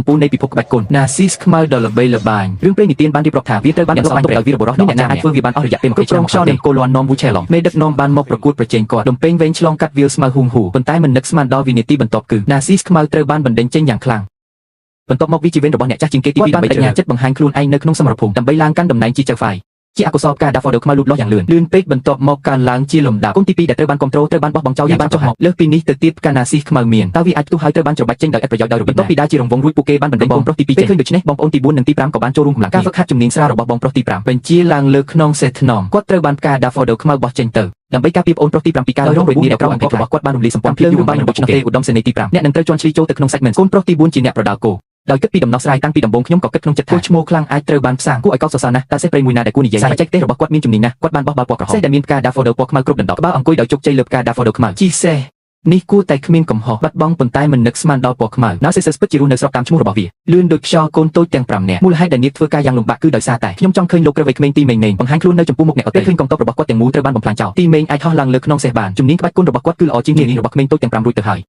ពូលនៃពិភពក្បាច់គុនណាស៊ីសខ្មៅដ៏ល្បីល្បាញរឿងព្រេងនិទានបានរៀបរាប់ថាវាត្រូវបានបន្សល់ទុកដោយវីរបុរសដ៏អស្ចារ្យអាចធ្វើវាបានអស់រយៈពេល20ឆ្នាំខ្យល់នឹងគោលាន់នាំវូឆេឡុងមេដឹកនាំបានមកប្រកួតប្រជែងគាត់ដំពេងវែងឆ្លងកាត់វាលស្មៅហ៊ូងហ៊ូប៉ុន្តែមិននឹកស្មានដល់វិនាទីបន្ទាប់គឺណាស៊ីសខ្មៅត្រូវបានបណ្ដេញចេញយ៉ាងខ្លាំងបន្ទាប់មកវាជាវេនរបស់អ្នកចាស់ជាងគេទី2ដើម្បីបញ្ញាចិត្តបង្ហាញខ្លួនឯងនៅក្នុងសមរភូមិដើម្បីឡើងកាន់តំណែងជាចៅហ្វាយជាអកុសលផ្កា Daffodil ខ្មៅលូតលាស់យ៉ាងលឿនលឿនពេកបន្ទាប់មកកើនឡើងជាលំដាប់គុណទី2ដែលត្រូវបានគ្រប់គ្រងត្រូវបានបោះបង់ចោលយ៉ាងបានចុះមកលើសពីនេះទៅទៀតផ្កាណាស៊ីសខ្មៅមានតើវាអាចផ្ទុះហើយត្រូវបានច្របាច់ចេញដោយឥតប្រយោជន៍ដោយរបៀបបន្ទាប់ពីដើរជារង្វង់រួចពួកគេបានបណ្ដេញបងប្រុសទី2ចេញឃើញដូច្នេះបងប្អូនទី4និងទី5ក៏បានចូលរួមកម្លាំងការហ្វឹកហាត់ជំនាញស្រាលរបស់បងប្រុសទី5បញ្ជាឡើងលើខ្នងសេះថ្នមគាត់ត្រូវបានផ្កា Daffodil ខ្មៅបោះចេញទៅដើម្បីការពារប្អូនប្រុសទី7ពីការរងរបួសដែលក្រោមអង្គរបស់គាត់បានរំលាយសម្ព័ន្ធភ្លើងរួមបានរបស់ឆ្នោតទេឧត្តមសេនីយ៍ទី5អ្នកនឹងត្រូវជន់ឈ្លីចូលទៅក្នុងសាច់មិនកូនប្រុសទី4ជាអ្នកប្រដាល់គោដោយគិតពីដំណោះស្រាយតាំងពីដំបូងខ្ញុំក៏គិតក្នុងចិត្តថាឈ្មោះខ្លាំងអាចត្រូវបានផ្សាងគួរឲ្យកោតសរសើរណាស់តើសេះព្រៃមួយណាដែលគួរនិយាយបច្ចេកទេសរបស់គាត់មានជំនាញណាស់គាត់បានបោះបាល់ពណ៌ក្រហមសេះដែលមានផ្កា Daffodil ពណ៌ខ្មៅគ្រប់ដណ្ដប់ក្បាលអង្គុយដោយជោគជ័យលើផ្កា Daffodil ខ្មៅជីសេះនេះគួរតែគ្មានកំហុសបាត់បង់ប៉ុន្តែមិននឹកស្មានដល់ពណ៌ខ្មៅ Narcissus ពិតជារស់នៅស្របតាមឈ្មោះរបស់វាលឿនដូចខ្យល់កូនតូចទាំង5នាក់មូលហេតុដែលនាងធ្វើការយ៉ាងលំបាកគឺដោយសារតែខ្ញុំចង់ឃើញលោកក្រវៃក្មេងទីមេងបង្ហាញខ្លួននៅចំពោះមុខអ្នកអត់ទេឃើញកងទ័ពរបស់គាត់ទាំងមូលត្រូវបានបំផ្លាញចោលទីមេងអាចហោះឡើងលើខ្នងសេះបានជំនាញក្បាច់គុណរបស់គាត់គឺល្អជាងជំនាញរបស់ក្មេងតូចទាំង5រួចទៅហើយ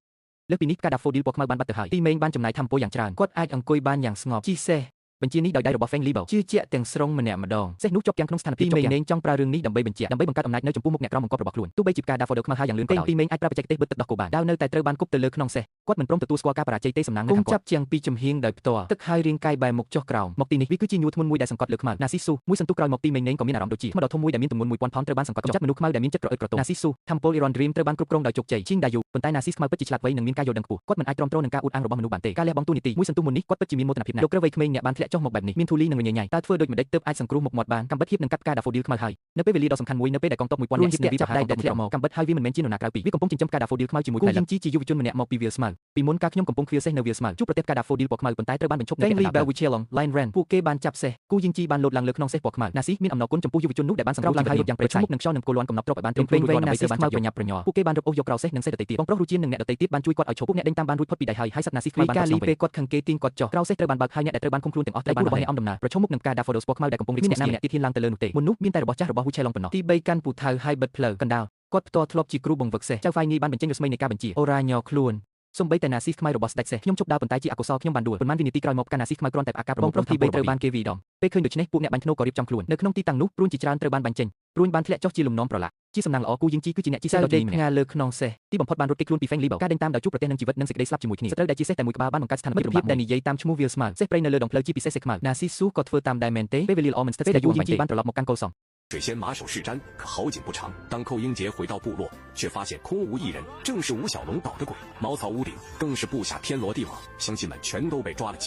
លើសពីនេះផ្កា Daffodil ពណ៌ខ្មៅបានបាត់ទៅហើយទីមេងបានចំណាយធម្មពលយ៉ាងច្រើនគាត់អាចអង្គុយបានយ៉ាងស្ងប់ជីសេះបញ្ជានេះដោយដៃរបស់ Feng Libo ជឿជាក់ទាំងស្រុងម្នាក់ម្ដងសេះនោះជាប់ទាំងក្នុងស្ថានភាពទីមេងចង់ប្រើរឿងនេះដើម្បីបញ្ជាក់ដើម្បីបង្កើតអំណាចនៅចំពោះមុខអ្នកក្រមបង្គាប់របស់ខ្លួនទោះបីជាផ្កា Daffodil ខ្មៅហើយយ៉ាងលឿនក៏ដោយទីមេងអាចប្រើបច្ចេកទេសបិទទឹកដោះគោបានដាវនៅតែត្រូវបានគប់ទៅលើខ្នងសេះគាត់មិនព្រមទទួលស្គាល់ការបរាជ័យទេសំណាងនៅខាងគាត់ចាប់ជាងពីចំហៀងដោយផ្ទាល់ទឹកហើយរាងកាយបែរមុខចុះក្រោមមកទីនេះវាគឺជាញួរធ្ងន់មួយដែលសង្កត់លើខ្មៅណាស៊ីស៊ូមួយសន្ទុះក្រោយមកទីមេងក៏មានអារម្មណ៍ដូចជាថ្មដ៏ធំមួយដែលមានទម្ងន់1000ផោនត្រូវបានសង្កត់ចុះមនុស្សខ្មៅដែលមានចិត្តក្រអឺតក្រទមណាស៊ីស៊ូថាមពល Iron Dream ត្រូវបានគ្រប់គ្រងដោយជោគជ័យជាងដាយូប៉ុន្តែណាស៊ីខ្មៅពិតជាឆ្លាតវៃនិងមានការយល់ដឹងខ្ពស់គាត់មិនអាចទ្រាំទ្រនឹងការអួតអាងរបស់មនុស្សបានទេការលះបង់តួនាទីមួយសន្ទុះមុននេះគាត់ពិតជាមានមោទនភាពណាស់លោកក្រវៃក្មេងអ្នកបានធ្លាក់ចុះមកបែបនេះមានធូលីនិងរញ៉េញ៉ៃតើធ្វើដូចម្តេចទើបអាចសង្គ្រោះមុខមាត់បានកំបិតហៀបនឹងកាត់ផ្កា Daffodil ខ្មៅហើយនៅពេលវេលាដ៏សំខាន់មួយនៅពេលដែលកងទ័ព1000នាក់នឹងវាប្រហារកងទ័ពធ្លាក់មកកំបិតហើយវាមិនមែនជានរណាក្រៅពីវាកំពុងចិញ្ចឹមផ្កា Daffodil ខ្មៅជាមួយផ្លែលឹកជីជាយុវជនម្នាក់មកពីវាលស្មៅពីមុនកាលខ្ញុំកំពុងខ្វៀលសេះនៅវាលស្មៅជួបប្រទះផ្កា Daffodil ពណ៌ខ្មៅប៉ុន្តែត្រូវបានបញ្ឈប់នៅពាក់កណ្ដាល Bell Line Ren ពួកគេបានចាប់សេះគូយីងជីបានលោតឡើងលើខ្នងសេះពណ៌ខ្មៅណាស៊ីមានអំណរគុណចំពោះយុវជននោះដែលបានសង្គ្រោះជីវិតយ៉ាងប្រឈមមុខនឹងខ្យល់និងគោលាន់កំណប់ទ្រព្យឲ្យបានត្រៀមខ្លួនរួចរាល់ដើម្បីត្រូវបានចាប់យកប្រញាប់ប្រញាល់ពួកគេបានរឹបអូសយកក្រោលសេះនិងសេះដទៃទៀតបងប្រុសរូជាននិងអ្នកដទៃទៀតបានជួយគាត់ឲ្យឈប់ពួកអ្នកដេញតាមបានរួចផុតពីដៃហើយហើយសត្វណាស៊ីខ្មៅបានលីពេលគាត់ខឹងគេទាញគាត់ចុះក្រោលសេះត្រូវបានបើកហើយអ្នកដែលត្រូវបានឃុំខ្លួនទាំងអស់ត្រូវបានរបស់អ្នកអំដំណើរប្រឈមមុខនឹងផ្កា Daffodil ពណ៌ខ្មៅដែលកំពុងរីកស្មុគស្មាញម្នាក់ទៀតហ៊ានឡើងទៅលើនោះទេមុននោះមានតែរបស់ចាស់របស់ហ៊ូឆេឡុងប៉ុណ្ណោះទី3កាន់ពូថៅហើយបិទផ្លូវកណ្ដាលគាត់ផ្ទាល់ធ្លាប់ជាគ្រូបង្វឹកសេះចៅហ្វាយនីបានបញ្ចេញរស្មីនៃការបញ្ជាអូរ៉ាញ័រខ្លួនសូម្បីតែណាស៊ីខ្មៅរបស់ស្ដេចសេះខ្ញុំជប់ដើរប៉ុន្តែជាអកុសលខ្ញុំបានដួលប៉ុន្មានវិនាទីក្រោយមកផ្កាណាស៊ីខ្មៅគ្រាន់តែផ្អាកការប្រមូលប្រុសទី3ត្រូវបានគេវីដំពេលឃើញដូច្នេះពួកអ្នកបាញ់ធ្នូក៏រៀបចំខ្លួននៅក្នុងទីតាំងនោះព្រួញជាច្រើនត្រូវបានបាញ់ចេញព្រួញបានធ្លាក់ចុះជាលំនាំប្រឡាក់ជាសំណាងល្អគូយីងជីគឺជាអ្នកជីសេះដ៏ជំនាញម្នាក់លើខ្នងសេះទីបំផុតបានរត់គេចខ្លួនពី Feng Libo ការដេញតាមដោយជួបប្រទះនឹងជីវិតនិងសេចក្តីស្លាប់ជាមួយគ្នាសត្រូវដែលជាសេះតែមួយក្បាលបានបង្កើតស្ថានភាពដែលនិយាយតាមឈ្មោះវាលស្មៅសេះព្រៃនៅលើដងផ្លូវជាពិសេសសេះខ្មៅណាស៊ីស៊ូក៏ធ្វើតាមដែរមែនទេពេលវេលាល្អមិនស្ថិតពេលដែលយូយីងជីបានត្រឡប់មកកាន់កូលសំ水仙马首是瞻，可好景不长。当寇英杰回到部落，却发现空无一人，正是吴小龙捣的鬼。茅草屋顶更是布下天罗地网，乡亲们全都被抓了起。